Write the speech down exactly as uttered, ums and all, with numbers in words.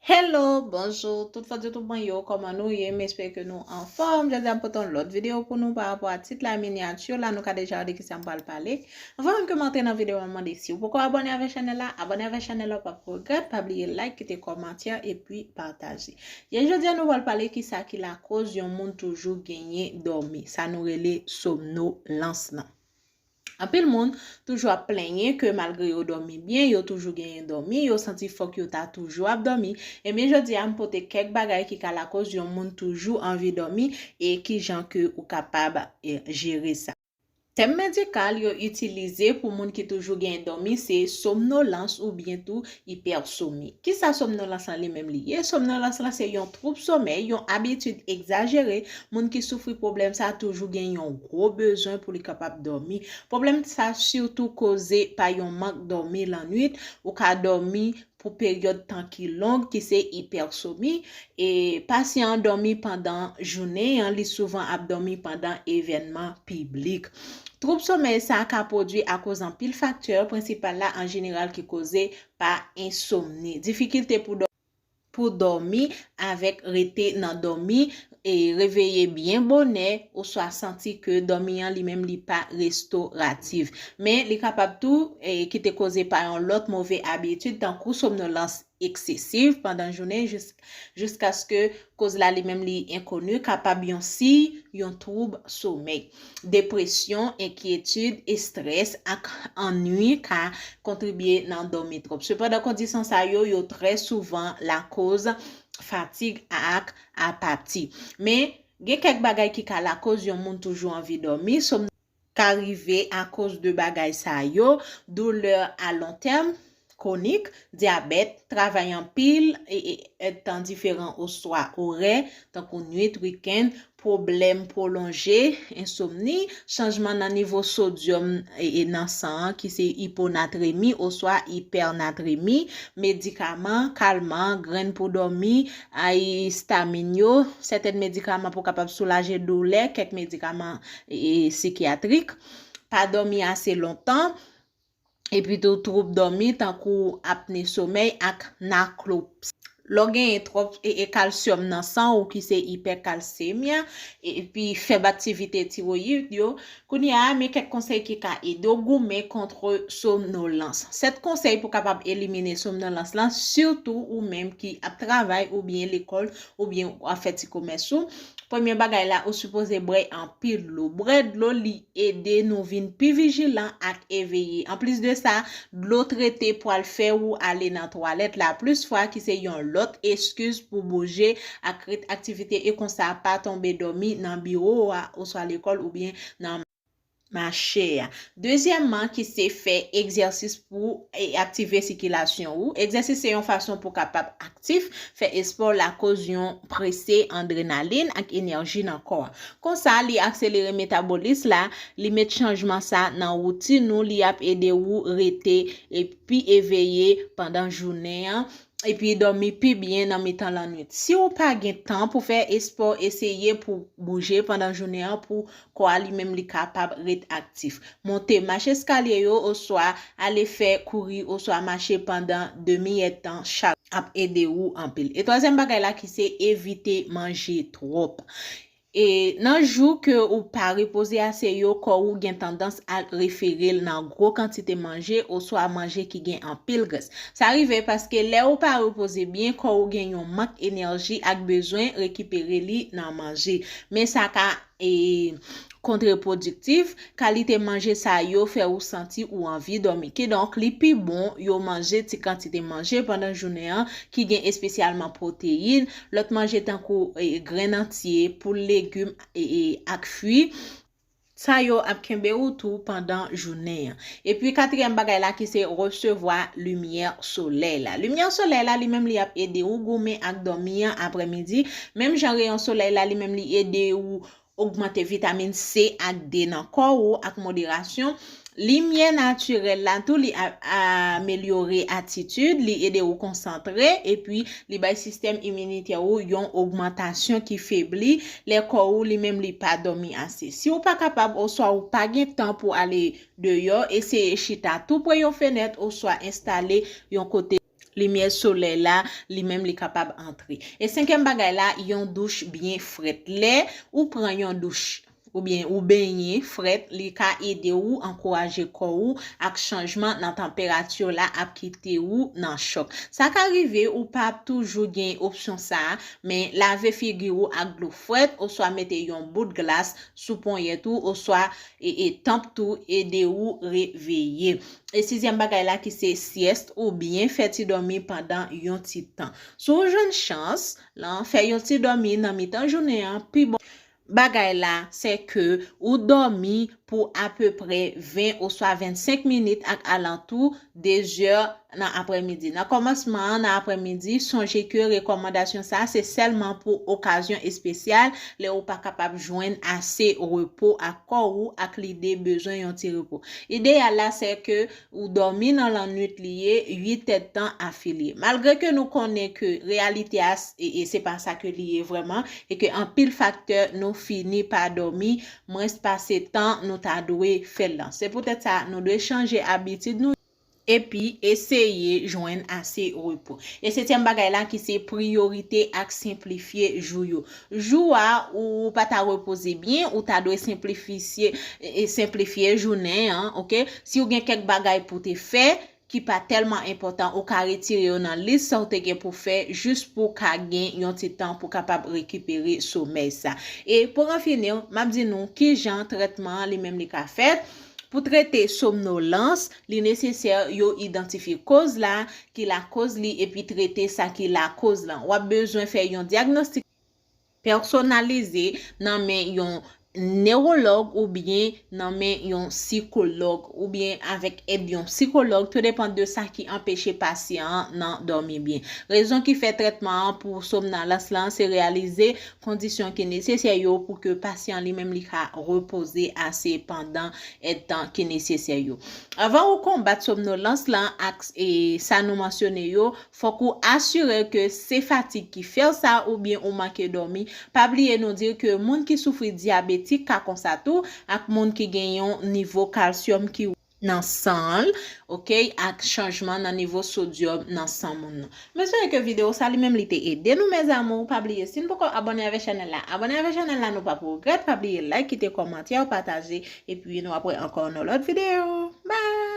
Hello, bonjou, tout fòs, tout mwen yo, kòman nou ye? M espere ke nou anfòm. Jodi a m pote yon lòt videyo pou nou pa rapò a tit la, minyati la, nou ka deja wè de kisa m pral pale. Anvan menm ke m antre nan videyo a, m mande si w poko abòne avèk chanèl la, abòne avèk chanèl la, w p ap regrèt, pa bliye like, kite kòmantè, epi pataje. Jodi a nou pral pale kisa ki lakoz yon moun toujou genyen dòmi, sa nou rele somnolans lan. Anpil moun toujou ap plenyen ke malgre yo dòmi byen, yo toujou genyen dòmi, yo santi fòk yo ta toujou ap dòmi. Ebyen, jodi a m pote kèk bagay ki ka lakoz yon moun toujou anvi dòmi e kijan ke ou kapab eh, jere sa. Tèm medikal yo itilize pou moun ki toujou genyen dòmi se somnolans oubyen tou ipèsomi. Kisa somnolans lan li menm li ye? Somnolans lan se yon twoub somèy, yon abitid egzajere. Moun ki soufri pwoblèm sa toujou gen yon gwo bezwen pou li kapab dòmi. Pwoblèm sa sitou koze pa yon mank dòmi lannwit. Ou ka dòmi pou peryòd tan ki long, ki se ipèsomi. E pasyan an dòmi pandan jounen an, li souvan ap dòmi pandan evènman piblik. Twoub somèy sa ka pwodui akoz anpil faktè, prensipal la an jeneral ki koze pa ensomni. Difikilte pou dò- pou dòmi avèk rete nan dòmi e reveye byen bonè oswa santi ke dòmi an li menm li pa restoratif. Men li kapab tou eh, kite koze pa yon lòt move abitid tankou somnolans eksesif pandan jounen jis- jiskaske koz la li menm li enkoni, kapab yon siy yon twoub somèy. Depresyon, enkyetid, estrès ak annwi ka kontribye nan dòmi twòp. Sepandan, kondisyon sa yo, yo trè souvan lakoz fatig ak apati. Men, gen kèk bagay ki ka lakoz yon moun toujou anvi dòmi. Somnolans ka rive akoz de bagay sa yo, doulè a lon tèm, kwonik, dyabèt, travay anpil e, e èdtan diferan oswa orè, tankou nwit, wikenn, pwoblèm pwolonje, ensomni, chanjman nan nivo sodyòm e, e nan san an, ki se iponatremi oswa ipènatremi, medikaman, kalman, grenn pou dòmi, ayistamin yo, sètèn medikaman pou kapab soulaje doulè, kèk medikaman e, e, sikyatrik, pa dòmi ase lontan, epi tou twoub dòmi tankou apne somèy ak narkolepsi. Lè w genyen twòp e, e kalsyòm nan san ou ki se ipèkalsemya, epi fèb aktivite tiwoyid yo, kounye a, men kèk konsèy ki ka ede w goumen kont somnolans. Sèt konsèy pou kapab elimine somnolans lan, sitou ou menm ki ap travay oubyen lekòl oubyen w ap fè ti komès ou. Premye bagay la, ou sipoze bwè anpil dlo. Bwè dlo, li ede nou vin pi vijilan ak eveye. Anplis de sa, dlo trete pwal fè ou ale nan twalèt la plis fwa, ki se yon lòt eskiz pou bouje ak ret aktivite e konsa pa tonbe dòmi nan biwo a oswa lekòl oubyen nan mache a. Dezyèmman, ki se fè egzèsis pou e, aktive sikilasyon ou. Egzèsis se yon fason pou kapab aktif, fè espò lakoz yon prese adrenalin ak enèji nan kò a. Konsa, li akselere metabolis la, li met chanjman sa nan woutin ou, li ap ede ou rete e pi eveye pandan jounen an, epi dòmi pi byen nan mitan lannwit. Si ou pa gen tan pou fè espò, eseye pou bouje pandan jounen an pou kò a li menm li kapab ret aktif. Monte mach eskalye yo oswa ale fè kouri oswa mache pandan demi èdtan chak ap ede ou anpil. E twazyèm bagay la ki se evite manje twòp. E nan jou ke ou pa repoze ase yo, kò ou gen tandans al refere l nan gwo kantite manje oswa manje ki gen anpil grès. Sa rive paske lè ou pa repoze byen, kò ou gen yon mank enèji ak bezwen rekipere li nan manje. Men sa ka e, kontrepwodiktif, kalite manje sa yo fè ou santi ou anvi dòmi. Kidonk, li pi bon yo manje ti kantite manje pandan jounen an ki gen espesyalman pwoteyin, lòt manje tankou e, grenn antye, poul, legim e, e, ak fwi. Sa yo ap kenbe ou tou pandan jounen an. Epi katriyèm bagay la ki se resevwa limyè solèy la. Limyè solèy la li menm li ap ede ou goumen ak dòmi an aprèmidi. Menm jan reyon solèy la li menm li ede ou ogmante vitamin C ak D nan kò ou ak moderasyon. Limyè natirèl la tou li a- amelyore atitid, li ede ou konsantre, epi li bay sistèm iminitè ou yon ogmantasyon ki febli lè kò ou li menm li pa dòmi ase. Si ou pa kapab oswa ou pa gen tan pou ale deyò, eseye chita tou pre yon fenèt oswa enstale yon kote limyè solèy la, li menm li kapab antre. E senkyèm bagay la, yon douch byen frèt. Lè ou pran yon douch oubyen ou benyen frèt, li ka ede ou ankouraje kò ou ak chanjman nan tanperati la ap kite ou nan chòk. Sa ka rive ou pa ap toujou gen opsyon sa a, men lave figi ou ak dlo frèt oswa mete yon bout glas sou ponyèt ou oswa e, e tanp tou ede ou reveye. E sizyèm bagay la ki se syèst oubyen fè ti dòmi pandan yon ti tan. Si w jwenn chans lan, fè yon ti dòmi nan mitan jounen an pi bon. Bagay la, se ke ou dòmi pou apeprè ven oswa vennsenk minit ak alantou de zè nan aprèmidi. Nan kòmansman an, nan aprèmidi, sonje ke rekòmandasyon sa a se sèlman pou okazyon espesyal, lè ou pa kapab jwenn ase repo ak kò ou ak lide bezwen yon ti repo. Ideyal la, se ke ou dòmi nan lannwit li ye, uit èdtan afilye. Malgre ke nou konnen ke reyalite a, s- e, e se pa sa ke li ye vrèman, e ke anpil faktè nou fini pa dòmi mwens pase tan nou ta dwe fè l lan. Se poutèt sa, nou dwe chanje abitid nou epi eseye jwenn ase repo. E setyèm bagay la ki se priyorite ak senplifye jou yo. Jou a ou pa ta repoze byen, ou ta dwe senplifisye, e, e senplifye jounen an, oke? Si w gen kèk bagay pou te fè, ki pa tèlman enpòtan, ou ka retire yo nan lis sa w te gen pou fè jis pou w ka gen yon ti tan pou w kapab rekipere somèy sa. E pou anfini, m ap di nou kijan trètman an li menm li ka fèt. Pou trete somnolans, li nesesè yo idantifye koz la ki lakoz li epi trete sa ki lakoz lan. W ap bezwen fè yon dyagnostik pèsonalize nan men yon newològ oubyen nan men yon sikològ oubyen avèk èd yon sikològ, tou depann de sa ki anpeche pasyan an nan dòmi byen. Rezon ki fè trètman an pou somnolans lan se reyalize kondisyon ki nesesè yo pou ke pasyan li menm li ka repoze ase pandan èdtan ki nesesè yo. Anvan ou konbat somnolans lan ak e, sa nou mansyone yo, fòk ou asire ke se fatig ki fè w sa oubyen ou manke dòmi. Pa bliye nou di ke moun ki soufri dyabetik ka konsa tou, ak moun ki gen yon nivo kalsyòm ki nan san l, oke, ak chanjman nan nivo sodyòm nan san moun nan. M espere ke videyo sa li menm li te ede nou, mes amours. Pa bliye, si n poko abòne avèk chanèl la, abòne avèk chanèl la, nou p ap regrèt. Pa bliye like, kite kòmantè, pataje, epi nou ap wè ankò nan lòt videyo. Bye!